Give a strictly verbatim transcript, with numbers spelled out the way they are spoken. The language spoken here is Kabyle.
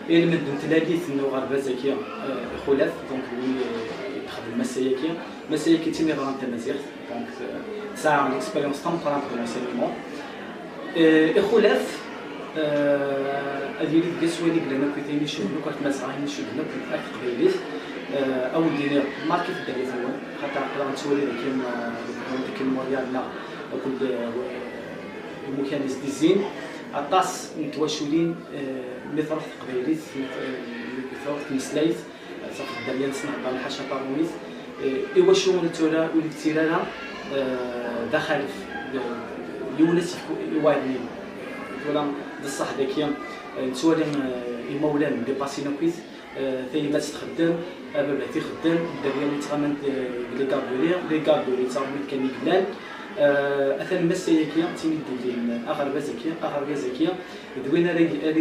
Ilmend n tlalit n uɣerbaz-agi, eh, Ixulaf, donc, d win, eh, i yexdem Massa-agi. Massa-agi d tin yeɣran tamaziɣt, donc, eh, tesɛa l'expérience tameqqrant de l'enseignement. Eh, Ixulaf, eh, ad yili deg-s wayen i yellan akk, ayen icudden akk ar tmazɣa, ayen icudden akk ar teqbaylit. Eh, ad wen-d-iniɣ, market ddarit-nwen, xaṭer aql-aɣ nettwali dagi, eh, deg Montréal neɣ akked, eh, imukan-is di zzin, aṭas n twaculin, eh, mi truḥ teqbaylit, mi, eh, mi truḥ tmeslayt, eh, tafeḍ dderya-nsen heddren ḥaca taṛumit. Eh, iwacu ur nettura, ur nettir ara, eh, d axalef, eh, yiwen ad s-yefk i wayeḍ-nni. Tura d ṣṣeḥ daki, eh, nettwali, eh, imawlan dépassés akkit, eh, tayemmat txeddem, ababat ixeddem, dderya yettɣaman, eh, deg les garderies, les garderies d taṛumit kan i yellan. Eh, atan Massa-agi, d tin i d-illin aɣerbaz-agi, aɣerbaz-agi, d win ara, ara